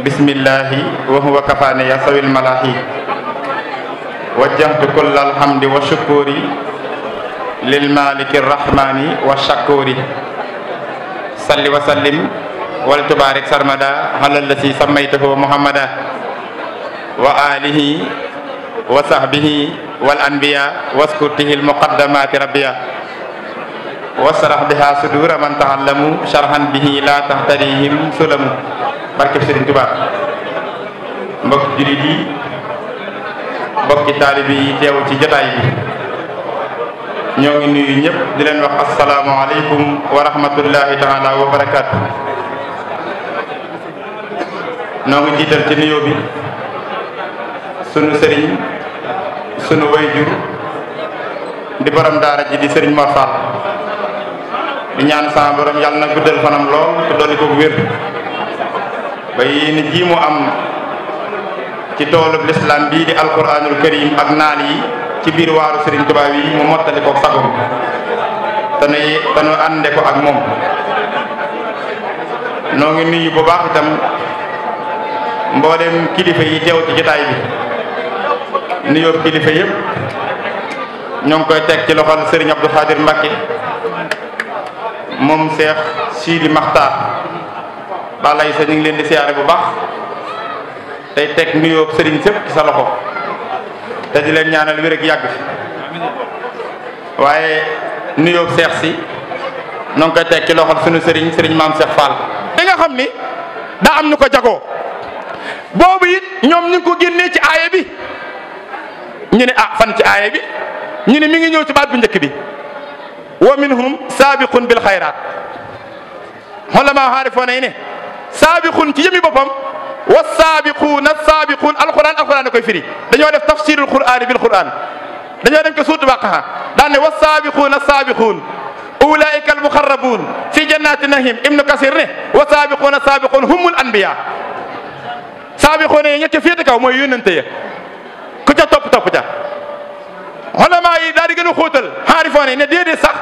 bismillahi wa huwa kafaani ya sawil malahi wajjahtu kulla alhamdi wa shukuri lil maliki rahmani wa shakuri salli wa sallim wal tubarik sarmada ala allati sammaytahu muhammada wa alihi wa sahbihi wal anbiya waskurtihi al muqaddamati rabbiya wasrah biha sudura man ta'allamu sharhan bihi la tahtarihim sulamu barke Serigne Touba mbokk jullit yi mbokki taalibe yi teew ci jotaay bi ñoo ngi nuyu ñëpp di leen wax assalaamu aleykum wa rahmatullahi taala wa barakaatu. noo ngi jiital ci nuyoo bi sunu sëriñ sunu wayjur di borom daara ji di sëriñ Mor Fall di ñaan sama borom yàlla na guddal fanam lool te dolli ko wér ba yéen ji mu am ci toolub lislaam bii di alquranul karim ak naal yi ci biir waaru Serigne Touba yi mu mottali ko sagom te nu ànde ko ak moom. noo ngi nuyu bu baax itam mboolem kilifa yi teew ci jotaay bi nuyoo kilifa yëpp ñoo ngi koy teg ci loxol Serigne Abdou Khadir Mbacké moom Cheikh Sidi Makhtar balay sa ñu ngi leen di siyaare bu baax tey teg nuyoo sëriñ sëpp ci sa loxo te di leen ñaanal wér ak yàgg fi waaye nuyoo seex si noo ngi koy teg ci loxol sunu sëriñ maam Cheikh Fall. li nga xam ni daa am ñu ko jagoo boobu it ñoom ñu ngi ko génnee ci aaya bi ñu ne fan ci aaya bi ñu ne mi ngi ñëw ci baat bu njëkk bi wa minhum saabiqun bil xayraat xolamaa xaarifoona yi ne saabiqun ci jëmi boppam wa saabiquuna saabiquun alquran da koy firi dañoo def tafsirul qur'an bil qur'an dañoo dem ko suuratu Baqara daan ne wa saabiquuna saabiquun ulaika al muqarrabuun fi jannati nahim ibnu kasir ne wa saabiquuna saabiquun humul anbiya saabiquuna yi ñett féete kaw mooy yónnante ya ku ca topp ca xolamaa yi daal di gën a xóotal xaarifoona yi ne déedéet sax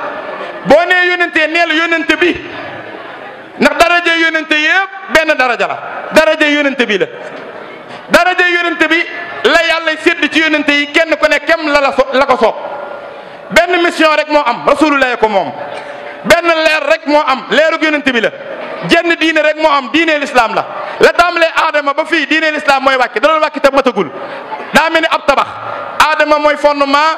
boo nee yónnante neel yónnante bi ndax daraja yónnente yëpp benn daraja la daraja yónnente bi daraja yónnente bi la yàlla sédd ci yónnente yi kenn ku ne kem la ko soob benn mission rek moo am rasulullah ko moom benn leer rek moo am leerug yónnente bi la jenn diine rek moo am diine l'islam la tàmbalee aadama ba fii diine l'islam mooy wàcc da doon wàcc te matagul daa mel ni ab tabax aadama mooy fondement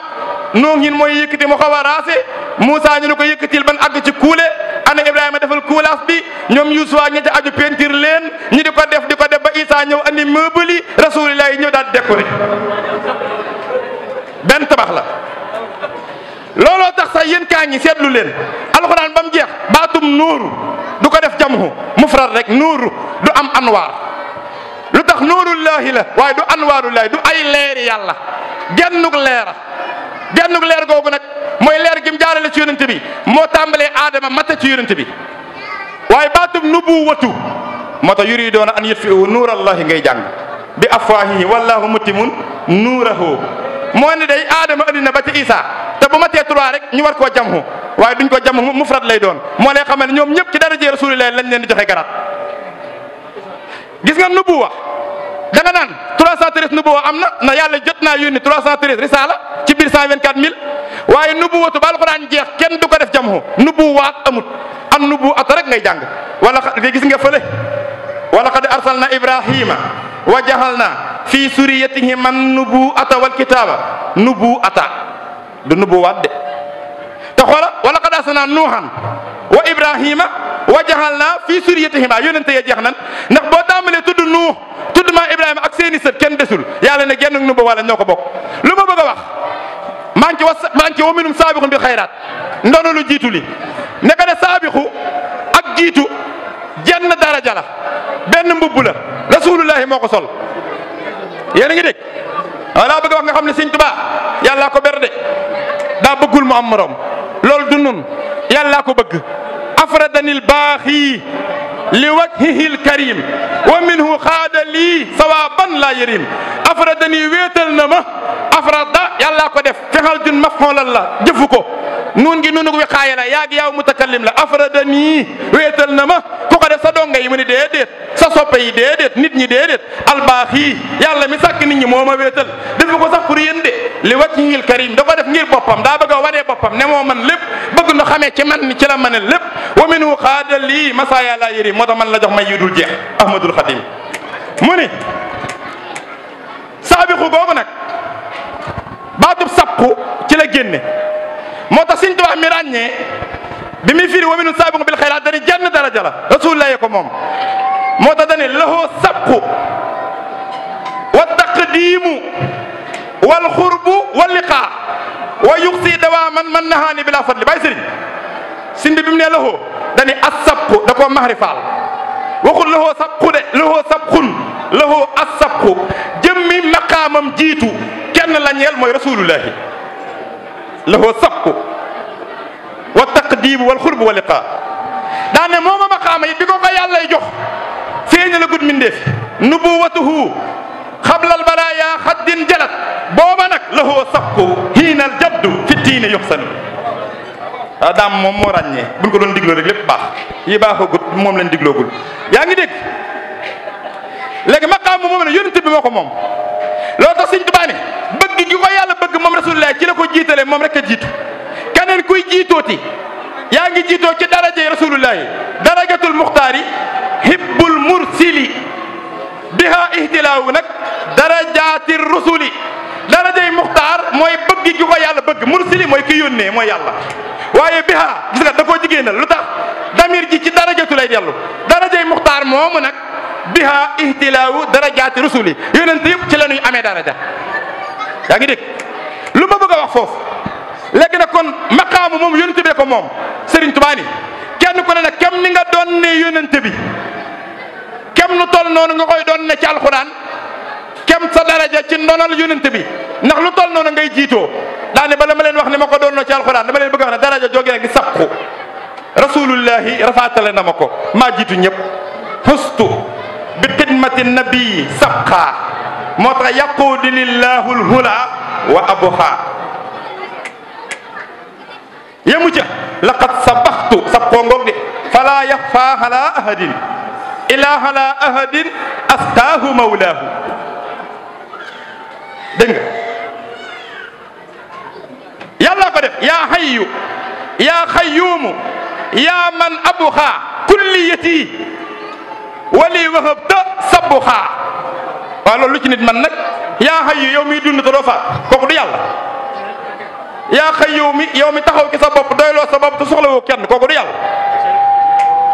Nuuhin mooy yëkkati mu xaw a raase Moussa ñu ne ko yëkkatil ban àgg ci kuule ana Ibrahima defal kuulaas bi ñoom Yuusufa ña ca aju peinture leen ñi di ko def ba Isa ñëw andi meuble yi Rasulullah yi ñëw daal di décoré benn tabax la. looloo tax sax yéen kaa ñi seetlu leen alxuraan ba mu jeex baatum nuuru du ko def jamhu mufrad rek nuuru du am anwaar lu tax nuurullahi la waaye du anwaarullahi du ay leeri yàlla gennug leer googu nag mooy leer gi mu jaarale ci yonent bi moo tàmbalee aadama mata ci yonent bi waaye baatum nubuwatu moo tax yuridoona an yutfi'u nuurallahi ngay jàng bi afwaahihi wallahu mutimun nuurahu moo ne day aadama andi na ba ci Isa te bu matee 3 rek ñu war koo jamhu waaye duñ ko jamhu mufrad lay doon moo lay xamal ne ñoom ñëpp ci daraje Rasulullah lañ leen di joxe garaat gis nga nubuwa da nga naan 313 nubuwa am na yàlla jot naa yónni 313 risaala ci biir 124000 waaye nubuwatu ba alxuraan jeex kenn du ko def jamhu nubuwaat amut an nubuwat rek ngay jàng wala gis nga fële wala qad arsalna ibrahima wa jahalna fi suriyatihi man nubuwata wal kitaba nubuwata du nubuwaat de te xoola wala qad arsalna nuuhan wa ibrahima wa jahalna fi suriyatihima yónnente ya jeex nan ndax boo tàmbalee tudd nuux tudd maa ibrahima ak seeni sët kenn desul yàlla ne genn nubu wala ñoo ko bokk lu ma bëgg a wax maa ngi ci wa minhum saabiqun bil xayraat ndono lu jiitu li neka ne saabiqu ak jiitu jenn daraja la benn mbubb la rasulullahi moo ko sol yéen a ngi dégg wala bëgg a wax nga xam ne Sëñ Tuubaa yàllaa ko ber de daa bëggul mu am morom loolu du nun yàllaa ko bëgg afradanil baaxi li wajhihil karim wa minhu xaada lii sawaban la yërim afradani wéetal na ma afrada yàllaa ko def taxal jun maf'ulal la jëfu ko nuun gi nuunu wi xaaya la yaag yaaw mutakallim la afradani wéetal na ma ku ko def sa donga yi mu ni déedéet sa soppe yi déedéet nit ñi déedéet albaax yi yàlla mi sàkk nit ñi moo ma wéetal defu ko sax pour yéen de li wajhil karim da ko def ngir boppam daa bëgg a wanee boppam ne moo man lépp bëgg na xamee ci man ni ci la mën a lépp wa minhu xaada lii masaaya la yëri moo tax man la jox may yu dul jeex ahmadul xadim mu ni saabiqu googu nag baatub sabqu ci la génne moo tax Sëriñ Tuubaa mi ràññee bi muy firi wa minhu saabiqu bil xayraat dañuy jenn daraja la rasulullah ko moom moo tax dañuy lahoo sabqu wa taqdiimu wal xurbu wal liqaa wa yuxsi dawaaman man nahaani bila fadli bàyyi sëriñ sindi bi mu ne lahoo dañuy as sabqu da koo mahrifaal waxul lahoo sabqu de lahoo sabqun lahoo as sabqu jëmmi maqaamam jiitu kenn la ñeel mooy rasulullahi lahoo sabqu wa taqdiimu wal xurbu wal liqaa daane mooma maqaama it bi ko ko yàllay jox feeña la gud mindeef nubuwatuhu xablal baraaya xaddin jalat booba nag lahoo sabqu hiinal jaddu fi diine yoxsanu waaw daam moom moo ràññee buñ ko doon digloo rek lépp baax yi baaxagut moom lañ digloogul yaa ngi dégg léegi maqaam moom ne yonent bi moo ko moom loolu tax Sëriñ Tuubaa ne bëgg gi ko yàlla bëgg moom rasulullah ci la ko jiitale moom rek a jiitu keneen kuy jiitooti yaa ngi jiitoo ci darajey rasulullahi darajatul muxtaari hibbul mursili biha ihtilaawu nag darajaati rusuli darajey muxtaar mooy bëgg gi ko yàlla bëgg mursili mooy ki yónnee mooy yàlla waaye biha gis nga da koo jigéenal lu tax damir ji ci darajatu lay dellu darajey muxtaar moomu nag biha ihtilaawu darajaati rusuli yonent yëpp ci la ñuy amee daraja yaa ngi dégg lu ma bëgg a wax foofu léegi nag kon maqaamu moom yonent bi ko moom Serigne Touba ni kenn ku ne nag kem ni nga doon ne yonent bi kem nu toll noonu nga koy doon ne ci alxuraan kem sa daraja ci ndonal yonent bi ndax lu toll noonu ngay jiitoo daane bala ma leen wax ne ma ko doon ci alxuraan dama leen bëgg a wax ne daraja jóge nag di sabqu rasulullahi rafaatale na ma ko maa jiitu ñëpp hustu bi xidmati nabii sabqa moo tax yaquudi lillahu lhula wa abuha yemu ca laqad sabaxtu sabqoo ngoog de fala yaxfa ala ahadin ila ala ahadin astaahu mawlaahu dégg nga yàlla ko def yaa hayyu yaa xayyuumu yaa man abuha kulliyati wali wahabta sabuha waaw loolu lu ci nit man nag yaa hayyu yow miy dund te doo faat kooku du yàlla yaa xayyuumi yow mi taxaw ci sa bopp doyloo sa bopp te soxlawoo kenn kooku du yàlla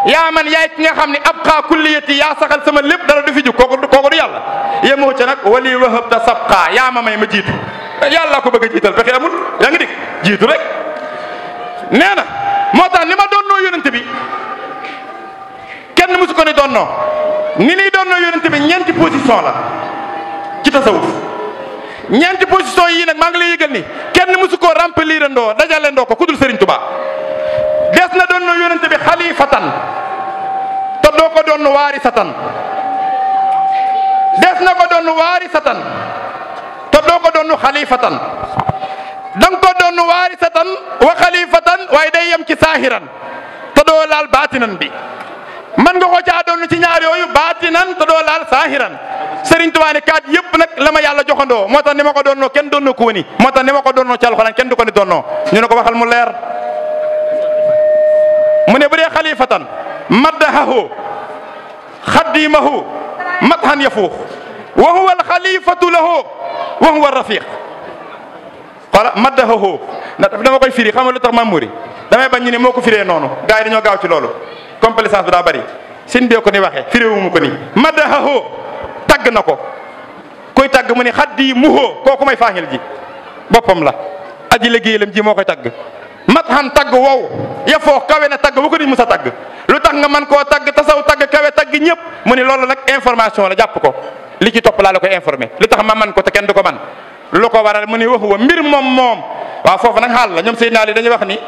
yaa man yaay ki nga xam ne abqa kulliyati yaa saxal sama lépp dara du fi jug kooku du yàlla yemoo ca nag wali wahabta sabqa yaa ma may ma jiitu yàlla ko bëgg a jiital pexe amul yaa ngi dégg jiitu rek nee na moo tax ni ma doonnoo yonent bi kenn musu ko ni doonnoo ni liy doonnoo yonent bi ñeenti position la ci tasawuf ñeenti position yii nag maa ngi lay yëgal ni kenn musu koo remplir ndoo dajale ndoo ko ku dul Serigne Touba des na doonnoo yonent bi xalifatan te doo ko doon waarisatan des na ko doon waarisatan te doo ko doon xalifatan danga ko doon waarisatan wa xalifatan waaye day yem ci saahiran te doo laal baatinan bi man nga ko caa doon ci ñaar yooyu baatinan te doo laal saahiran Serigne Touba ne kaat yëpp nag la ma yàlla joxandoo moo tax ni ma ko doonnoo kenn doonnoo ko wani moo tax ni ma ko doonnoo ci alxuraan kenn du ko ni doonnoo ñu ne ko waxal mu leer mu ne bu dee xalifatan maddahahu xaddimahu mathan yafuux wa huwa alxalifatu lahu wa huwa rafiq xoola maddahahu dama koy firi xam nga lu tax Mamouri damay bañ ñu ne moo ko firee noonu gars yi dañoo gaaw ci loolu complaisance bi daa bëri sin bee ko ni waxee firéewumu ko ni maddahahu tagg na ko koy tagg mu ne xaddimuhu kooku may faaxil ji boppam la aji liggéeyalam ji moo koy tagg mathan tagg wow yafoo kawe na tagg bu ko di musa tagg lu tax nga man koo tagg tasaw tagg kawe tagg ñëpp mu ne loolu nag information la jàpp ko li ci topp laa la koy informé lu tax ma man ko te kenn du ko man lu ko waral mu ne waxu wa mbir moom waaw foofu nag xaal la ñoom Seydina Ali dañuy wax ni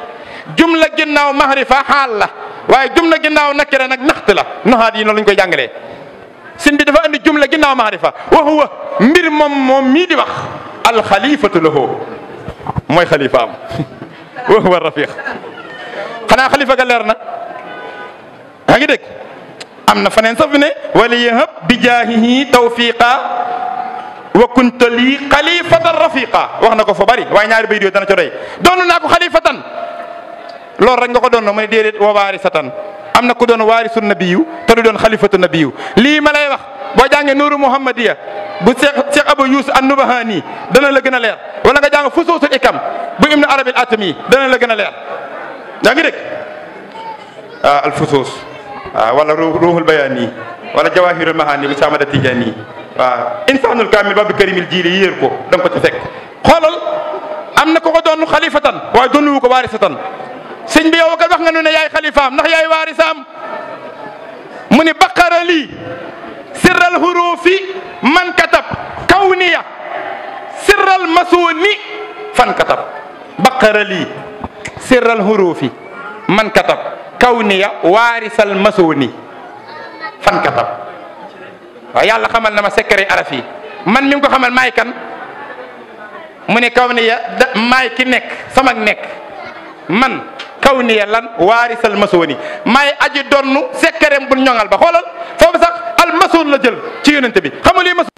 jumla ginnaaw mahrifa xaal la waaye jumla ginnaaw nakira nag naxt la noxaat yi noonu lañ koy jàngalee sin bi dafa andi jumla ginnaaw mahrifa waxu wa mbir moom mii di wax alxalifatu lahu mooy xalifaam wa huwa rafiq xanaa xalifa ga leer na yaa ngi dégg am na faneen sax fi ne wala yahab bi jaahihi tawfiqa wa kunta lii xalifatan rafiqa wax na ko fa bari waaye ñaari bay yooyu dana co doy doon naa ko xalifatan loolu rek nga ko doon mu ne déedéet wa waarisatan am na ku doon waarisu nabiyu te du doon xalifatu nabiyu lii ma lay wax boo jàngee nuuru muhammadiya bu Cheikh Abou Yusuf an-Nubahani dana la gën a leer wala nga jàng fusuusul ikam bu ibnu arabil atami dana la gën a leer yaa ngi dégg al fusuus waaw wala ruuhul bayaani wala jawahirul mahani bu Samada Tijaani waaw insaanul kaamil babu karimil jiili yéer ko da nga ko ci fekk xoolal am na ko ko doon xalifatan waaye doonu ko waarisatan sëñ bi yow kat wax nga nu ne yaay xalifaam ndax yaay waarisaam mu ni baqara lii sirral hurufi man katab kawniya sirral masuni fan katab baqara lii sirral hurufi man katab kawniya waarisal masuni fan katab waaw yàlla xamal na ma secret araf yi man mi ngi ko xamal maay kan mu ne kawniya maay ki nekk sama nekk man kawniya lan waarisal masuni maay aji donnu secret bu ñoŋal ba xoolal foofu sax al masun la jël ci yonente bi xam nga luy masun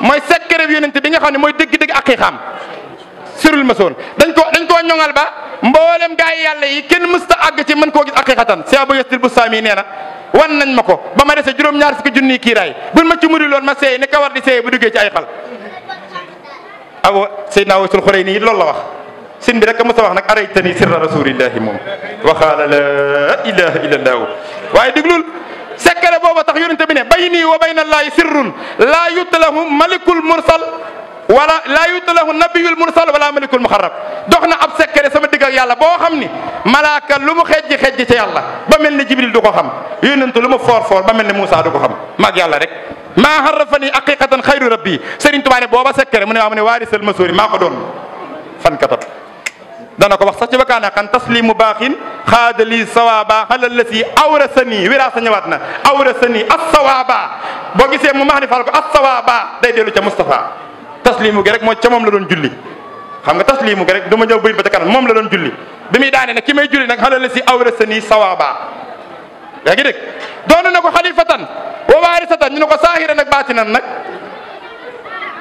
mooy secret bi yonente bi nga xam ne mooy dëgg-dëgg ak xiixaam sirul masoon dañ koo ñoŋal ba mboolem gaa yi yàlla yi kenn mësta àgg ci mën koo gis aqiqatan si Abu Yasir Bustaami nee na wan nañ ma ko ba ma dese juróom-ñaar fukki junniy kiiraay buñ ma ci muri loon ma seey ne kawar di seey bu duggee ci ay xal awo Seydina Waysul Xurayni yi loolu la wax sin bi rek mos a wax nag araytani sirra rasulillahi moom waxaala la ilaha illallah waaye déglul secret booba tax yonente bi ne bayni wa bayna allahi sirrun laa yutlahu malikul mursal wala laa yutlahu nabiyul mursal wala malikul muxarrab dox na ab secret sama digg ak yàlla boo xam ni malaaka lu mu xejji xejji ca yàlla ba mel ni jibril du ko xam yonente lu mu foor foor ba mel ni Moussa du ko xam maag yàlla rek maa harrafani aqiqatan xayru rabbi Serigne Touba ne booba secret mu ne waa mu ne waarisal masoori maa ko doon fan katab dana ko wax sax ci wakaana kan taslimu baaxin xaadali sawaaba xalal la si awrasani wiraasa ñëwaat na awrasani as sawaaba boo gisee mu max ni fal ko as sawaaba day dellu ca Moustapha taslimu gi rek mooy ca moom la doon julli xam nga taslimu gi rek du ma ñëw bëyit ba ca kanam moom la doon julli bi muy daane nag ki may julli nag xalal la si awrasani sawaaba yaa ngi dégg doon na ko xalifatan wa waarisatan ñu ne ko saahiran ak baatinan nag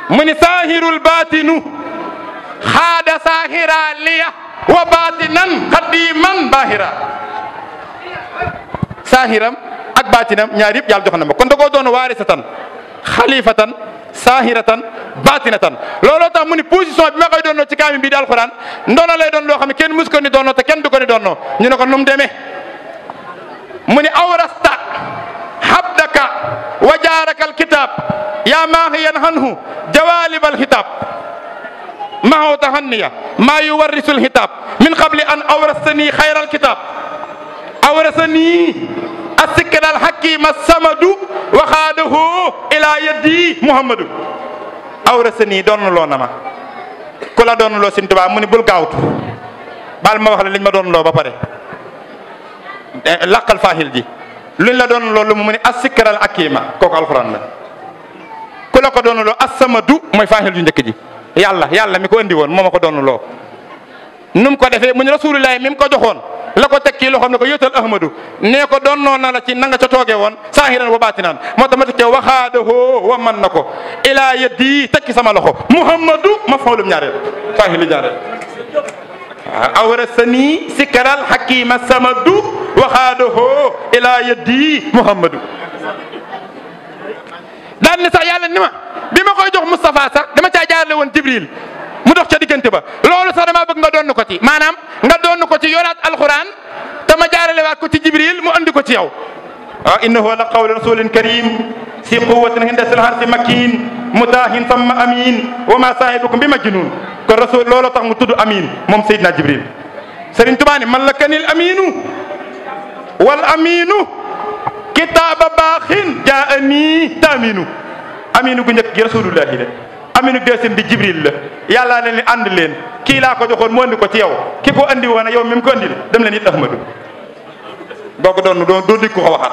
mu ni saahirul baatinu xaada saahira liya wa baatinan xadiman baahira saahiram ak baatinam ñaar yëpp yàlla jox na ma kon da koo doon waarisatan xalifatan saahiratan baatinatan looloo tax mu ni position bi ma koy doonoo ci kaamil bii di alxuraan ndono lay doon loo xam ne kenn mus ko ni doonoo te kenn du ko ni doonoo ñu ne ko nu mu demee mu ni awrasta habdaka wa jaaraka alkitab yaa maahiyan hanhu jawaalibal xitaab معه تهنية ما يورث الكتاب من قبل أن أورثني خير الكتاب أورثني السكر الحكيم الصمد وخاده إلى يدي محمد أورثني دون لو نما كلا دون لو سنتبا مني بول غاوت بال ما wax la liñ ma doon loo ba pare laqal fahil ji luñ la doon loolu mu ni as-sikr al-hakima kooku alquran la ku la ko doon loo as-samadu mooy fahil ju njëkk ji yàlla mi ko andi woon moo ma ko doon loo nu mu ko defee mu ne rasulullah mi mu ko joxoon la ko teg kii loo xam ne ko yëtal ahmadu nee ko doon noon na la ci na nga ca toogee woon saahiran wa baatinan moo tax ma teg waxaadahoo wa man na ko ilaa yeddi tekki sama loxo muhammadu ma foolum ñaareel saahili ñaareel awrasani sikral hakima samadu waxaadahoo ilaa yeddi muhammadu daan ni sax yàlla ni ma bi ma koy jox Moustapha sax dama caa jaarale woon Jibril mu dox ca diggante ba loolu sax damaa bëgg nga doon ko ci maanaam nga doon ko ci yoraat alquran te ma jaarale waat ko ci Jibril mu andi ko ci yow. ah innahu la qawlu rasulin karim si quwwatin inda sil harsi makin mutahin thumma amin wa ma sahibukum bi majnun kon rasul looloo tax mu tudd amin moom Seydina Jibril Serigne Touba ne man la kanil aminu wal aminu kitaaba baaxin jaani taaminu aminu gu njëkk gi rasulullahi la aminu deesin di jibril la yàllaa leen ni ànd leen kii laa ko joxoon mu andi ko ci yow ki ko andi woon yow mi mu ko andil dem leen it ahmadu boo ko doon doo dig ko waxaat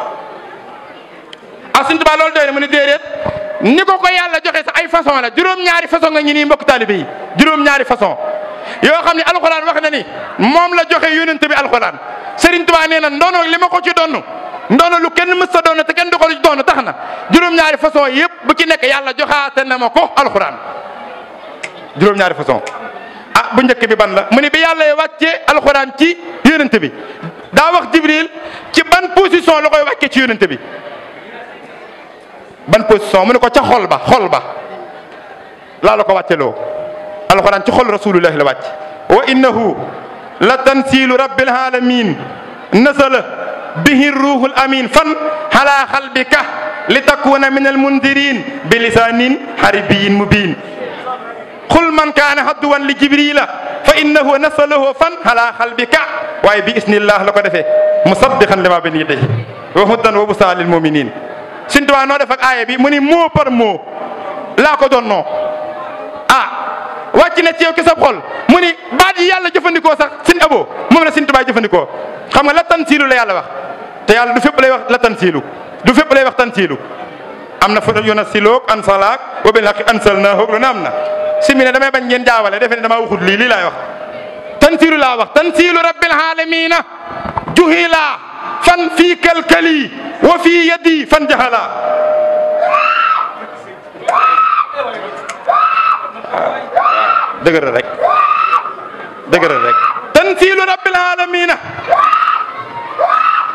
asintuba loolu doy na mu ne déedéet ni ko yàlla joxe sax ay façon la juróom-ñaari façon nga ñi nii mbokk taalibe yi juróom-ñaari façon yoo xam ne alxuraan wax na ni moom la joxe yonent bi alxuraan Serigne Touba nee na ndono li ma ko ci donn ndono lu kenn mës sa doon te kenn du ko ci doon tax na juróom-ñaari façon yëpp bu ci nekk yàlla joxaate na ma ko alxuraan juróom-ñaari façon. ah bu njëkk bi ban la mu ni bi yàlla wàccee alxuraan ci yonent bi daa wax Jibril ci ban position la koy wàccee ci yonent bi ban position mu ne ko ca xol ba laa la ko wàcce loo alxuraan ci xol rasulullahi la wàcc wa innahu la tanzilu rabbil alamin nasala bihi ruhul amin fan ala xalbika li takuna min al mundirin bi lisanin haribiyin mubin qul man kaana hadduwan li jibrila fa innahu nasalahu fan ala xalbika waaye bi isnillah la ko defee musaddiqan lima bayna yadayhi wa hudan wa busra lil muminin Sëñ Tuubaa noo def ak aaya bi mu ni mot par mot laa ko doon noo wàcc na ci yow ki sa xol mu ni baat yi yàlla jëfandikoo sax Sëñ Abo moom la Sëñ Tuubaa jëfandikoo xam nga la tansiilu la yàlla wax te yàlla du fépp lay wax la tansiilu du fépp lay wax tansiilu am na fa yunazzilu ansalaak wa bil haqqi anzalnaahu lu na am na si mi ne damay bañ ngeen jaawale defe ne damaa waxut lii laay wax tansiilu laa wax tansiilu rabbil aalamiina juhila fan fii kalkali wa fii yadi fan jahala dëgëral rek tanziilu rabbil aalamiina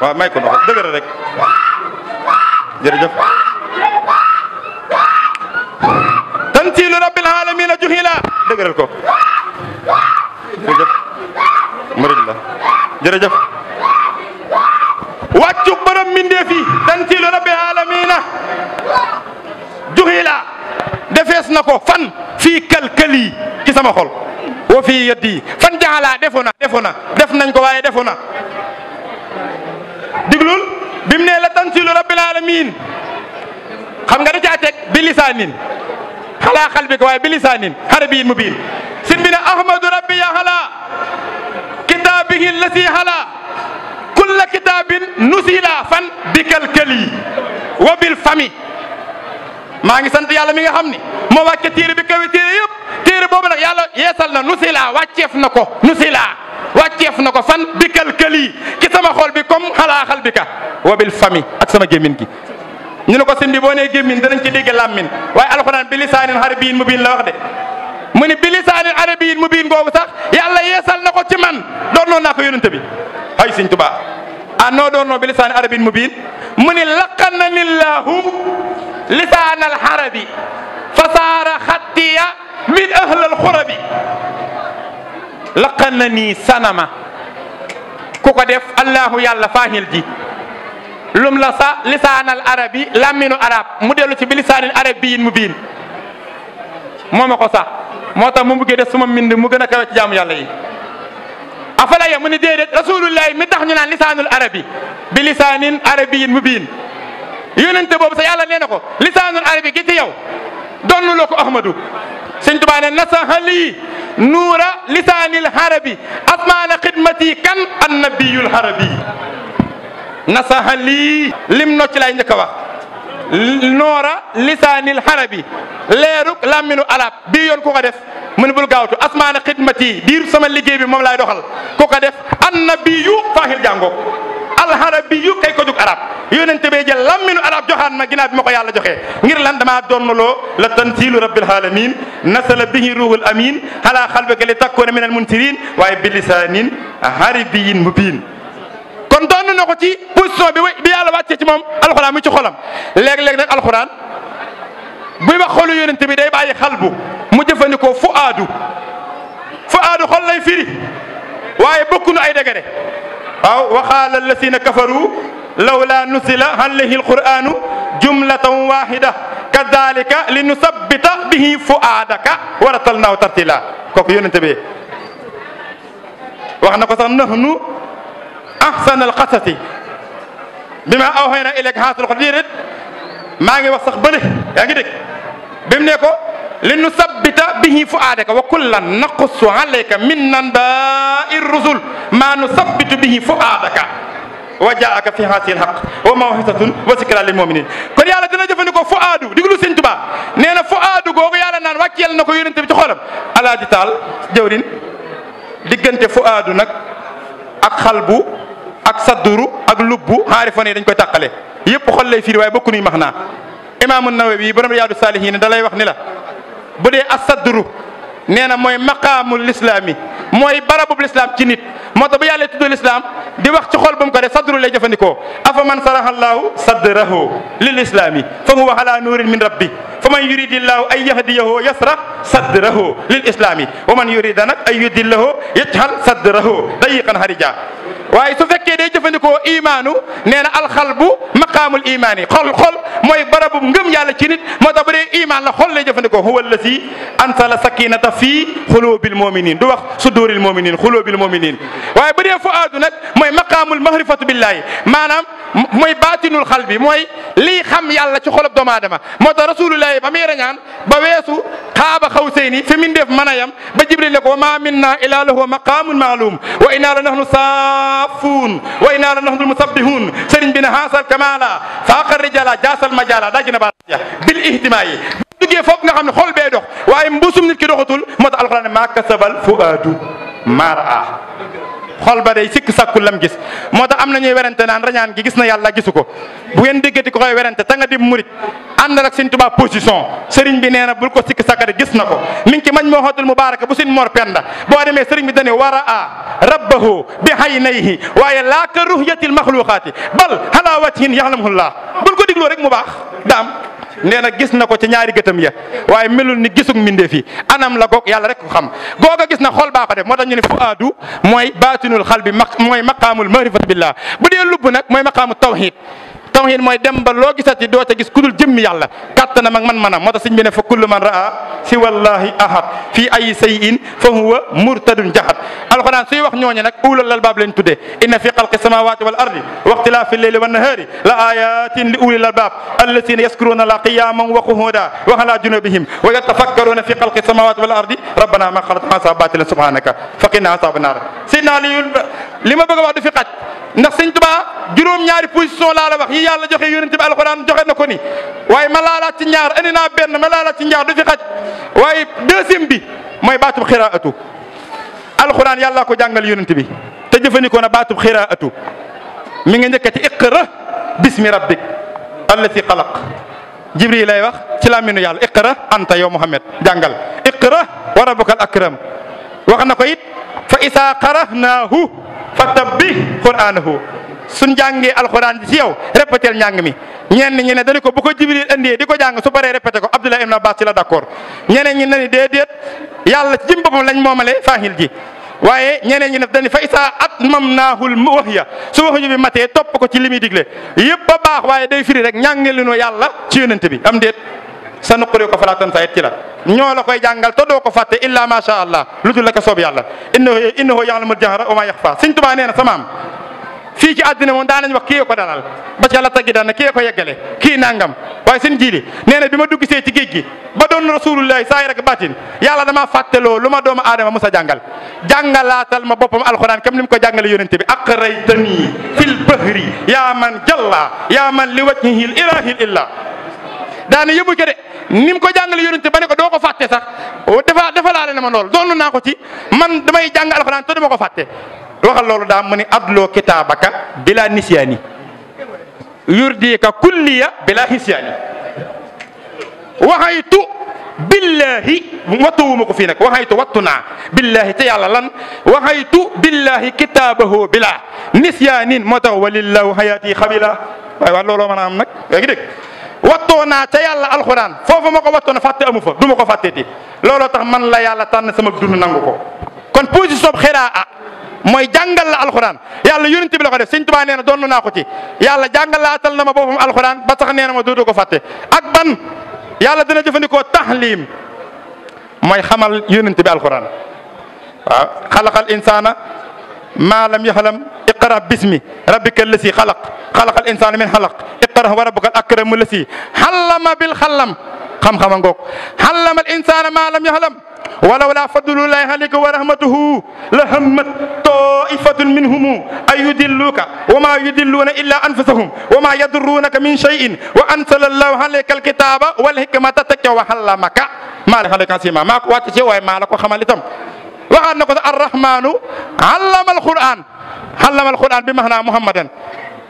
waaw may ko ndox dëgëral rek jërëjëf tanziilu rabbil aalamiina juhila dëgëral ko jërëjëf murid la jërëjëf wàccu borom mbindeef yi tanziilu rabbil aalamiina juhila defees na ko fan fii kalkali ci sama xol wa fii yaddi fan jaxalaa def nañ ko waaye defu na diglul bi mu ne la tanziilu rabbil alamin xam nga da caa teg bi lisaanin xalaa xalbika waaye bi lisaanin arabiyyin mubiin sin bi ne ahmadu rabbi ya xalaa kitaabihi lasi xalaa kulla kitaabin nusila fan bi kalkali wa bil fami maa ngi sant yàlla mi nga xam ni moo wàcce téere bi kawe téere yëpp téere boobu nag yàlla yeesal na nusila wàcceef na ko fan bi kalkali ci sama xol bi comme xalaa xal bi ka wabil fami ak sama gémmin gi ñu ne ko sëñ bi boo nee gémmin danañ ci dégg làmmin waaye alxuraan bi lisaanin arabiyyin mubiin la wax de mu ni bi lisaanin arabiyyin mubiin googu sax yàlla yeesal na ko ci man doon naa ko yonent bi ay sëñ Tuubaa noo doon bi lisaanin arabiyyin mubiin mu ni laqana lillahu lisaan alxarabi fasaara xattiya min ahl alxurabi laqana nii sanama ku ko def allahu yàlla faahil ji lum la sa lisaan al arabi lamminu arab mu dellu ci bi lisaanin arabiyyin mubiin moo ma ko sax moo tax mu bëggee def suma mbind mu gën a kawe ci jaamu yàlla yi afala ya mu ni déedéet rasulullahi mi tax ñu naan lisaanul arabi bi lisaanin arabiyyin mubiin yónente boobu sax yàlla nee na ko lisaanul arabi gi ci yow donnu loo ko ahmadu sëñ Tuubaa ne nasahali nuura lisaanil arabi asmaana xidmati kan annabiyul arabi nasahali lim nocc lay njëkk a wax nuura lisaanil arabi leeruk làmminu arab bii yoon ku ko def mu ne bul gaawtu asmaana xidmati diir sama liggéey bi moom laay doxal ku ko def annabiyu faahil jàngoo alharabiyu kay ko jug arab yonente bee jël lamminu arab joxaan ma ginnaaw bi ma ko yàlla joxee ngir lan damaa donnaloo la tanziilu rabbil alamin nasala bihi ruhul amin ala xalbika li takuna min al muntirin waaye bi lisaanin harabiyin mubin kon donn na ko ci position bi yàlla wàccee ci moom alxuraan mu ci xolam léeg-léeg nag alxuraan buy wax xolu yonente bi day bàyyi xalbu mu jëfandikoo fuaadu xol lay firi waaye bokkunu ay degere waaw wa qaala allazina kafaru lawla nuzila alayhi alquranu jumlatan wahida kadhalika linusabbita bihi fuadaka wa ratalnahu tartila kooku yonente bi wax na ko sax nahnu ahsana alqasasi bima awhayna ilayka haadha alqur'an maa ngi wax sax bële yaa ngi dégg bi mu ne ko linusabbita bihi fuadaka wa kullan naqussu alayka min anba'i rusul ma nusabbitu bihi fuadaka wa jaaka fi hasil haqq wa mawhisatun wa zikra lil mu'minin kon yàlla dina jëfandikoo fuaadu diglu Sëñ Tuubaa nee na fuaadu googu yàlla naan wàcceel na ko yonent bi ci xolam alaaji taal jawrin diggante fuaadu nag ak xalbu ak sadduru ak lubbu xaarifoon yi dañ koy tàqale yëpp xol lay firi waaye bokku nuy max naa imaamu Nawawi borom Riyaadu Saalihiin da lay wax ni la bu dee as sadduru nee na mooy maqaamul lislaam yi mooy barabub lislaam ci nit moo tax bu yàlla tuddoo lislaam di wax ci xol bu mu ko def sadru lay jëfandikoo afa man saraha allahu sadrahu lil islaami fa huwa ala nuurin min rabbi fa man yuridillahu ay yahdiyahu yasrah sadrahu lil islaami wa man yurida nag ay yudillahu yajhal sadrahu dayiqan harija waaye su fekkee day jëfandikoo imaanu nee na alxalbu maqaamul imaani xol mooy barabu ngëm yàlla ci nit moo tax bu dee imaan la xol lay jëfandikoo huwa allasi ansala sakinata fii xulubil muminin du wax suduril muminin xulubil muminin waaye bu dee fuaadu nag mooy maqaamul mahrifatu billahi maanaam mooy baatinul xal bi mooy lii xam yàlla ci xolub doomu aadama moo tax rasulullahi ba muy rañaan ba weesu xaaba xawsayni fi min def mën a yam ba jibril ne ko wa ma minna illa lahu maqamun maalum wa inna la nahnu saafun wa inna la nahnu musabbihun sëriñ bi ne haasal kamala faaqa rijala jaasal majala daa gën a baax bil ihtimaa yi duggee foofu nga xam ne xol bee dox waaye mbusum nit ki doxatul moo tax alxuraan ne maa kasabal fuaadu maa raa xol ba day sikk sàkkul lam gis moo tax am na ñuy werante naan rañaan gi gis na yàlla gisu ko bu ngeen déggati ko koy werante ta nga di murit ànd ak Sëriñ Tuubaa position sëriñ bi nee na bul ko sikk sàkkate gis na ko mi ngi ci mañ moo xootul mubaaraka bu sin mor penda boo demee sëriñ bi dane war a rabbahu bi haynayhi waaye laa ka ruhyatil maxluqaati bal ala wajhin yaxlamuhullah bul ko digloo rek mu baax daam nee na gis na ko ci ñaari gëtam ya waaye melul ni gisug mbindeef yi anam la goog yàlla rek ko xam googa gis na xol baa ko def moo tax ñu ne fuaadu mooy baatinul xal bi mooy maqaamul mahrifat billah bu dee lubb nag mooy maqaamu tawhid tawhid mooy dem ba loo gisati doo ca gis kudul jëmmi yàlla kàttanam ak man-manam moo tax sëñ bi ne fa kullu man raa si wallahi ahad fii ay sayin fa huwa murtadun jahat alquran suy wax ñooñu nag ulul albaab lañ tuddee inna fi xalqi samawati wal ardi wa ixtilaafi lleyli wan nahaari la ayatin li ulil albaab alladina yaskuruna la qiyaman wa qu'udan wa ala junubihim wa yatafakkaruna fi xalqi samawati wal ardi rabbana ma xalaqta haaza baatilan subhanaka faqina azaban naar sidna li ma bëgg a wax du fi xaj ndax sëñ Tuubaa juróom-ñaari position laa la wax yi yàlla joxe yonent bi alxuraan joxe na ko ni waaye ma laalaat ci ñaar andi naa benn ma laalaat ci ñaar du fi xaj waaye deuxième bi mooy baatub xiraatu alxuraan yàlla ko jàngal yonent bi te jëfandikoo na baatub xiraatu mi nga njëkk ci iqra bismi rabbik allati xalaq jibril lay wax ci làmmiñu yàlla iqra anta yow Muhammad jàngal iqra wa rabbukal akram wax na ko it fa isaa qara'naahu fattabi qur'aanahu suñ jàngee alxuraan ci yow répété njàng mi ñenn ñi ne dañu ko bu ko jibril andee di ko jàng su paree répété ko Abdullah ibn Abbas ci la d'accord ñeneen ñi ne ni déedéet yàlla ci jëm boppam lañ moomale faahil ji waaye ñeneen ñi ne dañu fa isaa atmamnaahul wahya su waxuñu bi matee topp ko ci li muy digle yëpp a baax waaye day firi rek ñàngelinu yàlla ci yonent bi am déet sa nuquri ko falaa tansa it ci la ñoo la koy jàngal te doo ko fàtte illa ma sha allah lu dul la ko soob yàlla innahu ya'lamul jahra wa ma yaxfa Sëñ Tuubaa nee na samaam fii ci àddina moom daa nañ wax kii ko dalal ba ci yàlla taggi daan na kii ko yeggale kii nangam waaye seen jiili nee na bi ma dugg see ci géej gi ba doon rasulullahi saa yi rek baatin yàlla damaa fàtteloo lu ma doomu aadama musa jàngal jàngalaatal ma boppam alxuraan comme ni mu ko jàngale yonente bi aqraytani fil bahri yaa man jalla yaa man li wajhihil ilahi illa daane yëbu ke de ni mu ko jàngale yonente ba ne ko doo ko fàtte sax dafa laale na ma lool doon naa ko ci man damay jàng alxuraan te dama ko fàtte waxal loolu daa mu ne adloo kitaabaka bila nisyaani yurdika kulliya bila hisyaani waxaytu billahi wattuwuma ko fii nag waxaytu wattu naa billahi te yàlla lan waxaytu billahi kitaabahu bila nisyaanin moo tax walillahu hayaati xabila waaye waa looloo mën a am nag yaa ngi dégg wattoo naa ca yàlla alxuraan foofu ma ko wattoo na fàtte amu fa du ma ko fàtteeti looloo tax man la yàlla tànn sama dund nangu ko kon position xiraa mooy jàngal la alxuraan yàlla yonent bi la ko def Sëñ Tuubaa nee na doon naa ko ci yàlla jàngalaatal na ma boppam alxuraan ba sax nee na ma dootoo ko fàtte ak ban yàlla dina jëfandikoo taxliim mooy xamal yonent bi alxuraan waaw xalaqal insaana maa lam yaxlam iqra bismi rabbika allasi xalaqal insaana min xalaq iqra wa rabbukal akramu allasi xallama bil xallam xam-xama ngoog xallamal insaana maa lam yaxlam ولولا فضل الله عليك ورحمته لهمت طائفة منهم أن يضلوك وما يضلون إلا أنفسهم وما يضرونك من شيء وأنزل الله عليك الكتاب والحكمة وعلمك ما لك عليك سيما ما واتشي واي ما لك خمالتم waxaat na ko sa arrahmanu allama alquran bi maanaa muhammadan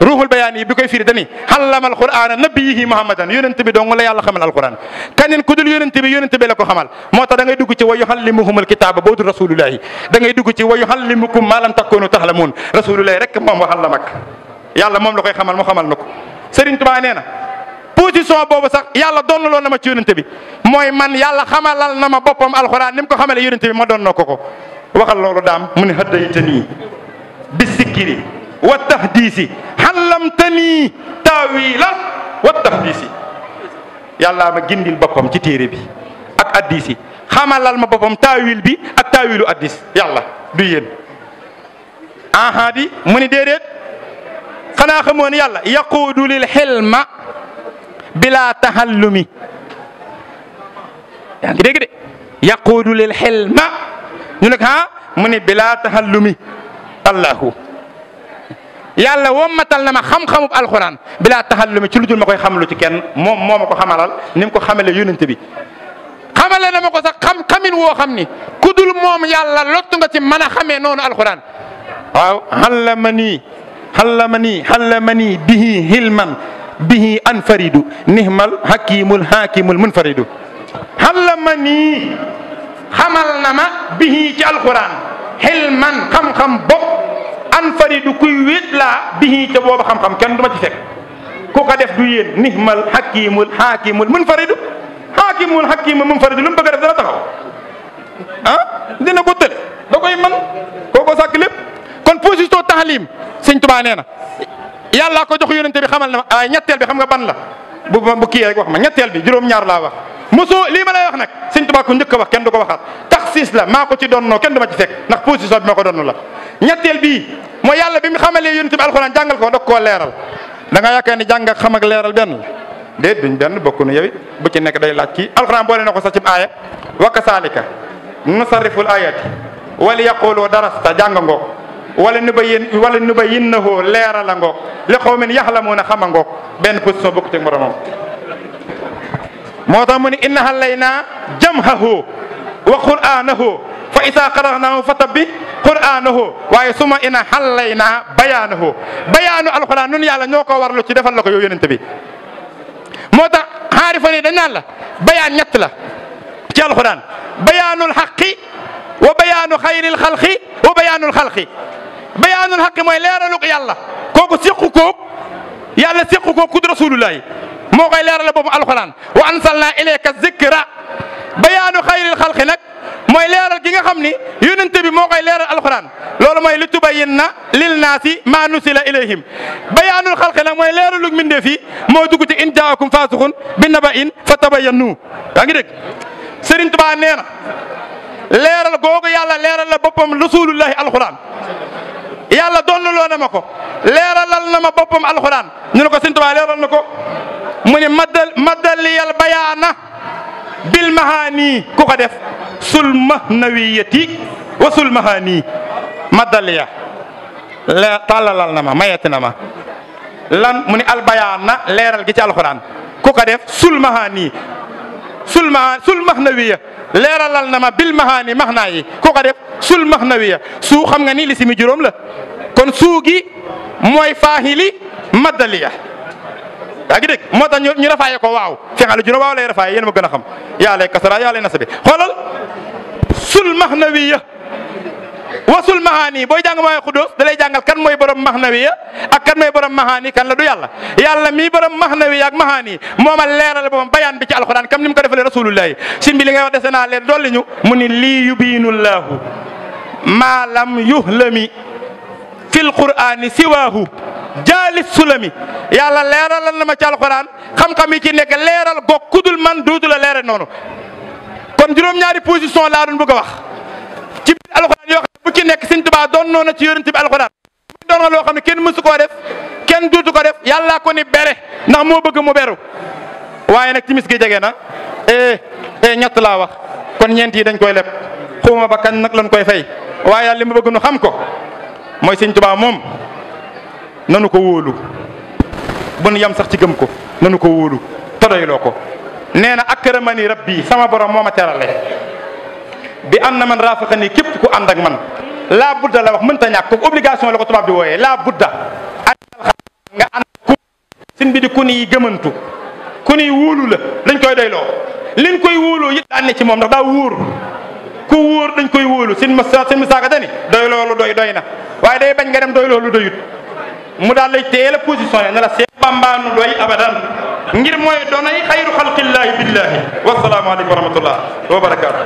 ruuxul bayaan yi bi koy firi dani allama alqur'ana nabiyihi muhammadan yonent bi dong la yàlla xamal alquran keneen ku dul yonent bi la ko xamal moo tax da ngay dugg ci wa yuallimuhum alkitaba boo dul rasulullahi da ngay dugg ci wa yuallimukum ma lam takunu taxlamun rasulullahi rek moom waxal la mag yàlla moom la koy xamal mu xamal na ko Serigne Touba nee na position boobu sax yàlla doon loon na ma ci yonent bi mooy man yàlla xamalal na ma boppam alquran ni mu ko xamale yonent bi ma doon na ko waxal loolu daam mu ne haddaytanii bi sikkiri wa tahdisi xallamtanii taawila wa tahdisi yàlla ma gindil boppam ci téere bi ak addis yi xamalal ma boppam taawil bi ak taawilu addis yàlla du yéen ahadi mu ni déedéet xanaa xamoon yàlla yaquudu lil xilma bila tahallumi yaa ngi dégg de yaquudu lil xilma ñu ne ko mu ni bila tahallumi allahu yàlla wommatal na ma xam-xamub alxuraan bilaa taxallumi ci lu dul ma koy xamalu ci kenn moom moo ma ko xamalal ni mu ko xamale yonent bi xamale na ma ko sax xamin woo xam ni ku dul moom yàlla lottu nga ci mën a xamee noonu alxuraan waaw xallamani bihi hilman bihi anfaridu nihmal hakimul hakimul munfaridu xallamani xamal na ma bihi ci alxuraan hilman xam-xam bopp anfaridu kuy wéet laa bihi ca booba xam-xam kenn du ma ci fekk ku ko def du yéen nihmal hakimul hakimul munfaridu munfaridu lu mu bëgg a def dana taxaw dina ko tële da koy man kooko sàkk lépp kon position taxlim sëñ Tuubaa nee na yàllaa ko jox yonente bi xamal na ma ay ñetteel bi xam nga ban la bu kii rek wax ma ñetteel bi juróom-ñaar laa wax mosoo lii ma lay wax nag sëñ Tuubaa ko njëkk a wax kenn du ko waxaat taxsiis la maa ko ci donnoo kenn du ma ci fekk ndax position bi ma ko donn la ñetteel bii mooy yàlla bi mu xamalee yonente bi alxuraan jàngal ko dog koo leeral da nga yaakaar ni jàng ak xam ak leeral benn la déet duñ benn bokku nu yow bu ci nekk day laaj kii alxuraan boole na ko sax ci aaya wa kasaalika nusarriful ayati wala yaqulu darasta jàng ngoog wala nubayyinnahu leerala ngoog li qawmin yaxlamuuna xama ngoog benn position bokku ci moromam moo tax mu ni inna hallaynaa jam'ahu wa qur'aanahu fa isaa qara'naahu fattabi qur'aanahu waaye suma inna hallaynaa bayaanahu bayaanu alxuraan nun yàlla ñoo ko warlu ci defal la ko yow yonent bi moo tax xaarifa ni dañ naan la bayaan ñett la ci alxuraan bayaanul xaqi wa bayaanu xayril xalqi wa bayaanul xalqi bayaanul xaqi mooy leeraluk yàlla kooku séqu koog yàlla séqu koog kud rasulullahi moo koy leerale boobu alxuraan wa ansalna ilayka zikra bayaanu xayril xalqi nag mooy leeral gi nga xam ni yonente bi moo koy leeral alxuraan loolu mooy li tubayyinna lil naasi maa nusila ilayhim bayaanul xalqi nag mooy leeralug mbindeef yi moo dugg ci in jaakum faasiqun bi naba'in fatabayyanu yaa ngi dégg Serigne Touba nee na leeral googu yàlla leeral la boppam rasulullahi alxuraan yàlla doonuloo na ma ko leeralal na ma boppam alxuraan ñu ne ko Serigne Touba leeral na ko mu ne maddaliyal bayaana bil mahaani ku ko def sul mahnawiyati wa sul mahaani maddaliya tàllalal na ma mayati na ma lan mu ne al bayaana leeral gi ci alxuraan ku ko def sul mahaani sul mahnawiya leeralal na ma bil mahaani maxnaa yi ku ko def sul mahnawiya suu xam nga ni li simi juróom la kon suu gi mooy faahili maddaliya yaa ngi dégg moo tax ñu rafaaye ko waaw fexalu juróom waaw lay rafaaye yéen ma gën a xam yaa lay kasara yaa lay nasabi xoolal sul mahnawiya wa sul mahaani booy jàng mooy xudóos da lay jàngal kan mooy borom mahnawiya ak kan mooy borom mahaani kan la du yàlla yàlla mii borom mahnawiya ak mahaani mooma leeral boppam bayaan bi ci alxuraan comme ni mu ko defalee rasulullahi sin bi li ngay wax dese naa leen dolli ñu mu ni lii yubiinullahu maa lam yuhlami fil qur'aani siwaahu jaalis sulami yàlla leeralal na ma ci alxuraan xam-xam yi ci nekk leeral goog kudul man duudu la leeral noonu kon juróom-ñaari position laa doon bëgg a wax ci biir alxuraan yoo xam ne bu ci nekk Sëñ Tuubaa doon noona ci yonent bi alxuraan doon na loo xam ne kenn mësu koo def kenn duutu ko def yàllaa ko ni bere ndax moo bëgg mu beru waaye nag timis gi jege na ñett laa wax kon ñeent yi dañ koy leb xuma ba kañ nag lañ koy fay waaye yàlla li ma bëgg nu xam ko mooy Sëñ Tuubaa moom nanu ko wóolu bu nu yam sax ci gëm ko nanu ko wóolu todoyloo ko nee na akramani rabbi sama borom moo ma terale bi am na man rafaqani képp ku ànd ak man laa budda la wax mënta ñàkk kooku obligation la ko tubaab di wooyee laa budda nga ànd ku sin bi di ku ni gëmantu ku ni wóolu la dañ koy doyloo liñ koy wóoloo it daan ne ci moom ndax daa wóor ku wóor dañ koy wóolu sin misaaka dani doy loolu doy na waaye day bañ nga dem doy loolu doyut mu daal lay teel a positionné ne la Seex Bamba nu doy abadan ngir mooy doonay xayru xalqillahi billahi wasalaamu aleykum wa rahmatullah wa barakaatu